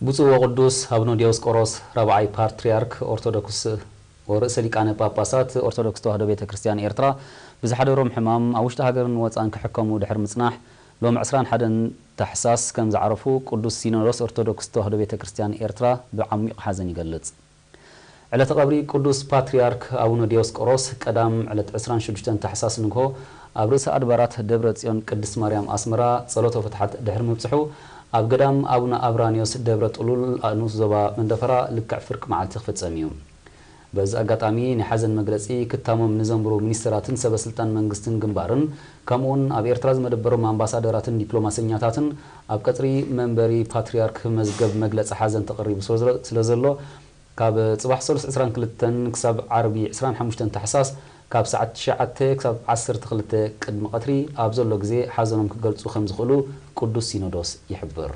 ብፁዕ ወቅዱስ ኣቡነ ዲዮስቆሮስ ራብዓይ ፓትርያርክ ኦርቶዶክስ ወርእሰ ሊቃነ ጳጳሳት ኦርቶዶክስ ተዋሕዶ ቤተ ክርስቲያን ኤርትራ ብዝሓደሮም ሕማም ኣብ ውሽጢ ሃገርን ወፃን ክሕከሙ ድሕሪ ምጽናሕ ሎም ዕስራን ሓደን ታሕሳስ ከም ዝዓረፉ ቅዱስ ሲኖዶስ ኦርቶዶክስ ተዋሕዶ ቤተ ክርስቲያን ኤርትራ ብዓሚቕ ሓዘን ይገልጽ። ዕለተ ቀብሪ ቅዱስ ፓትርያርክ ኣቡነ ዲዮስቆሮስ ቀዳም ዕለት ዕስራን ሽዱሽተን ታሕሳስ ንግሆ ኣብ ርእሰ ኣድባራት ደብረ ጽዮን ቅድስት ማርያም ኣስመራ ጸሎተ ፍትሓት ድሕሪ ምብጽሑ ኣብ ገዳም ኣቡነ ኣብራንዮስ ደብረ ጥሉል ኣእኑስ ዞባ መንደፈራ ልክዕ ፍርቂ መዓልቲ ክፍጸም እዩ። በዚ ኣጋጣሚ ናይ ሓዘን መግለጺ ክታሞም ንዘንብሩ ሚኒስተራትን ሰበ ስልጣን መንግስትን ግንባርን ከምኡውን ኣብ ኤርትራ ዝመደበሮም ኣምባሳደራትን ዲፕሎማሰኛታትን ኣብ ቀጽሪ መንበሪ ፓትርያርክ መዝገብ መግለጺ ሓዘን ተቐሪቡ ስለ ዘሎ ካብ ጽባሕ ሰሉስ ዕስራን ክልተን ክሳብ ዓርቢ ዕስራን ሓሙሽተን ታሕሳስ ካብ ሰዓት ትሽዓተ ክሳብ ዓሰርተ ክልተ ቅድሚ ቀትሪ ኣብ ዘሎ ግዜ ሓዘኖም ክገልጹ ከም ዝኽእሉ ቅዱስ ሲኖዶስ ይሕብር።